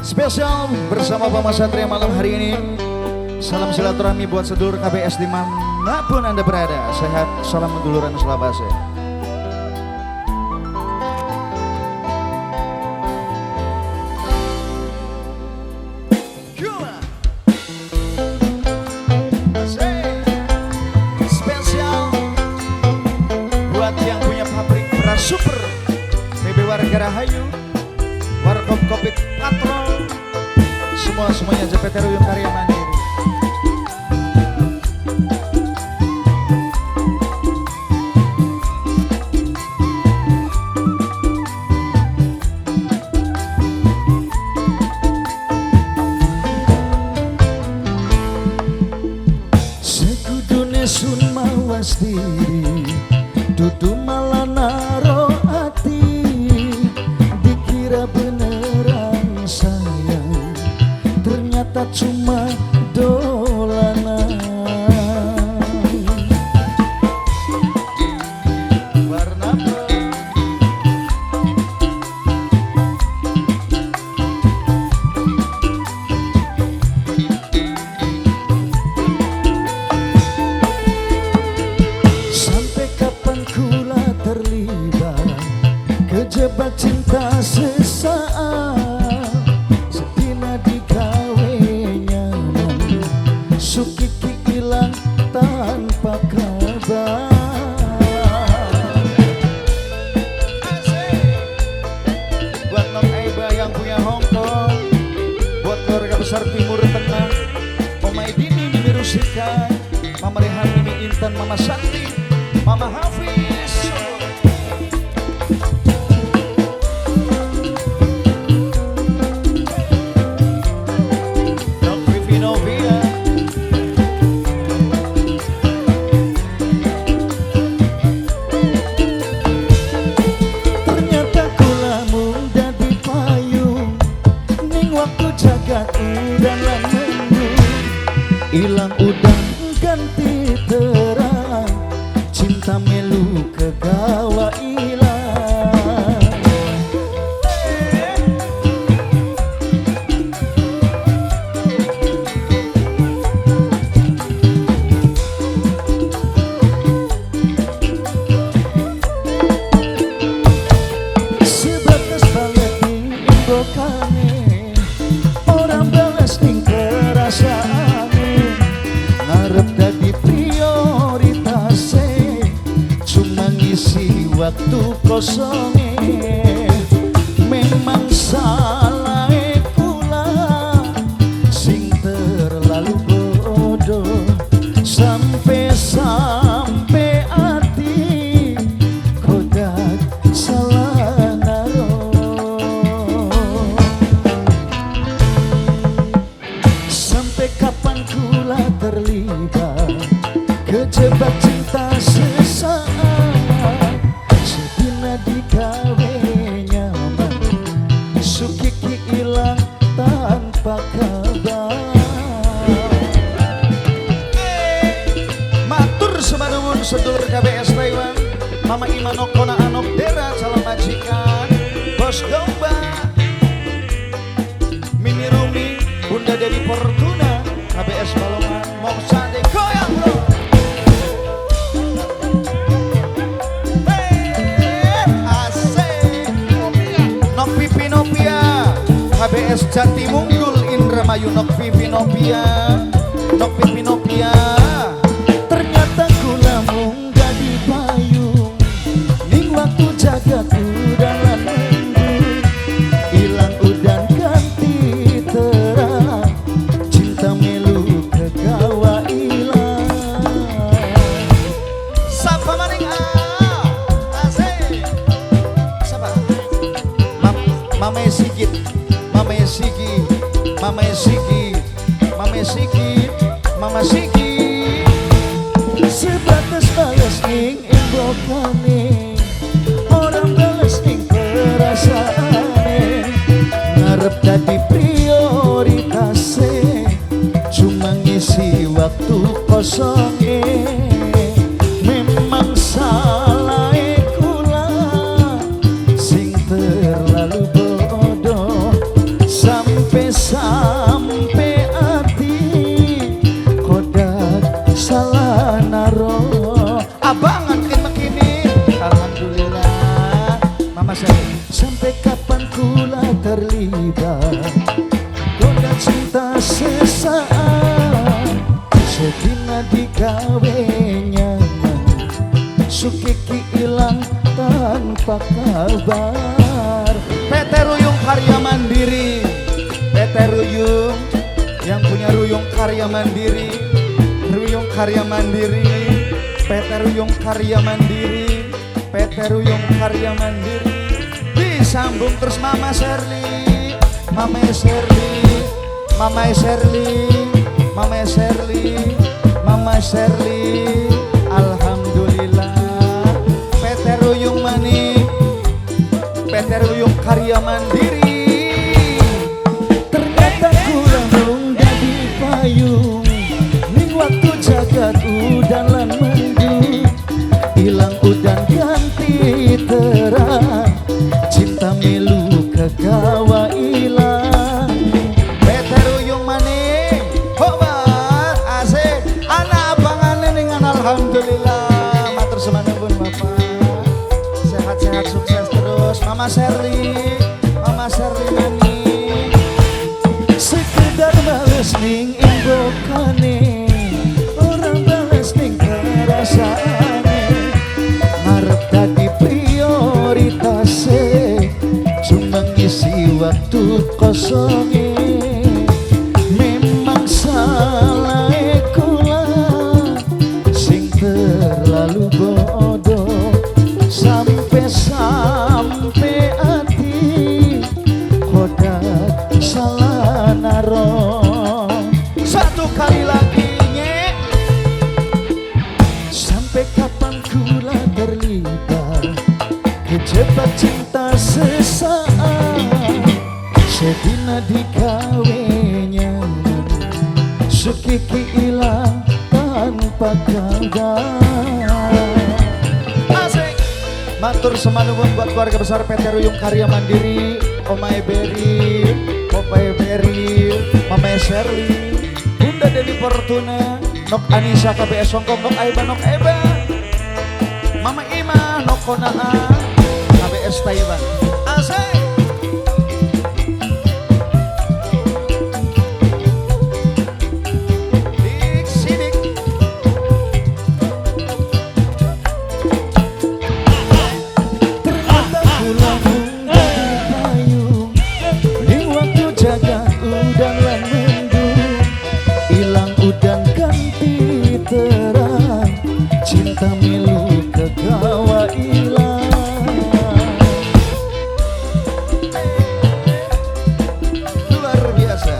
Spesial bersama Bama Satria malam hari ini. Salam silaturahmi buat sedulur KBS di manapun Anda berada. Sehat, salam seduluran selabase. Spesial buat yang punya pabrik beras super, PB Warga Rahayu, Warkop Kopi Patrol, semuanya JPT Ruyung Karya Mandiri. Sekudune sun mawas diri, dudu malah naro ati, dikira beneran sayang, ternyata cuma dolanan. Warna sampai kapan kula terlibat kejebak cinta sesaat, sedina digawe nyaman, sukiki ilang tanpa kabar. Asik. Buat Nok Eba yang punya Hongkong, buat keluarga besar Timur Tengah, Mama Dini, Mimi Rusika, Mama Rehan, Mimi Intan, Mama Santi, Mama Hafiz. Nok Vivi Novia, ternyata kula mung dadi payung ning waktu jagat udan lan mendung, ilang udan ganti terang, cinta melu kegawa ilang. Sebatas balik ning imbokane, orang balas ning perasaane, ngarep dadi prioritase, cuma ngisi waktu kosonge. Memang salah kula sing terlalu bodoh, sampai-sampai ati kodak salah naro. Sampai kapan kula terlibat kejebak cinta sesaat, sedina digawe nyaman, sukiki ilang tanpa kabar. Matur semanuwun sedulur KBS Taiwan, Mama Imanok Kona Anok Dera calon majikan, Bos Domba, Mimi Rumi, Bunda Dewi Fortuna, KBS Balongan, Mong Sade goyang bro. Asik. Nok Vivi Novia, KBS Jatimunggul Indramayu, Nok Vivi Novia, Nok Vivi Novia. Ternyata kula mung dadi payung ning waktu jagat udan lan mendung, ilang udan ganti terang, cinta melu kegawa ilang. Sapa maning ah, asik. Sapa? Mama Sigit, Mama Sigi, Mama Sigi, Mama Sigit, Mama Sigi. Sebatas balas ning imbokane, orang balas ning perasaane, ngarep dadi prioritase, cuma ngisi waktu kosonge. Memang salah kula sing terlalu bodoh. Sampai-sampai hati kodak salah naro. Abangan kini alhamdulillah. Mama saya sampai kapan kula terlibat goda cinta sesaat. Sedina digawe nyaman, sukiki ilang tanpa kabar. PT Ruyung Karya Mandiri, PT Ruyung yang punya Ruyung Karya Mandiri, Ruyung Karya Mandiri, PT Ruyung Karya Mandiri, PT Ruyung Karya Mandiri. Disambung terus Mama Sherly, Mama Sherly, Mama Sherly, Mama Sherly, Mama Sherly. Alhamdulillah PT Ruyung Mani, PT Ruyung Karya Mandiri. Ternyata kurang dadi payung ning waktu jagat udan lan mendung. Ilang udan ganti terang, cinta milu kegawa ilang. PT Ruyung Mani, hobat asik, anak abangane dengan alhamdulillah. Matur sembah nuwun Bapak. Sehat-sehat sukses terus Mama Sherly, Mama Sherly Mani. Sekedar bales ning inggokane, orang bales ning perasaane. Ngarep dadi prioritase, cuma ngisi waktu kosonge. Memang salah kula sing terlalu bodoh. Sampai-sampai hati kodak salah naro. Satu kali lagi nyek. Sampai kapan kula terlibat kejebak cinta sesaat. Sedina digawe nyaman, sukiki ilang tanpa kabar. Asik. Matur semanuwun buat keluarga besar PT Ruyung Karya Mandiri, Omae Berry, Opae Berry, Mama Sherly, Bunda Dewi Fortuna, Nok Anissa KBS Hongkong, Nok Aiba, Nok Eba, Mama Ima, Nok Konaa, KBS Taiwan. Asik. Dik sidik. Ternyata kula mung dadi payung ning waktu jagat udan lan mendung. Ilang udan ganti terang, cinta milu kegawa ilang. Luar biasa.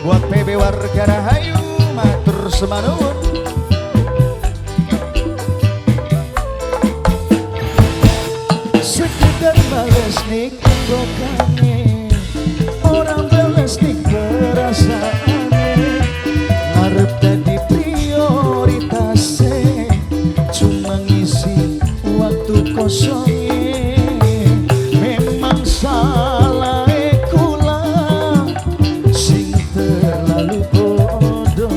Buat PB Warga Rahayu, matur semanuwun. Sekedar bales ning inggokane, orang bales ning perasaane. Ngarep dadi prioritase, cuma ngisi waktu kosonge. Memang salah kula sing terlalu bodoh.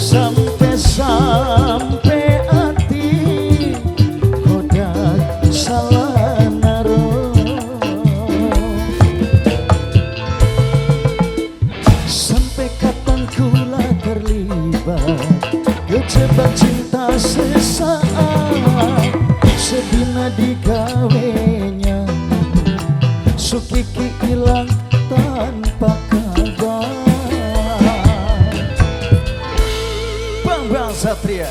Sampai-sampai hati kodak salah naro. Sampai kapan kula terlibat kejebak cinta sesaat. Sedina digawe nyaman, sukiki ilang tanpa kabar. Bambang Satria.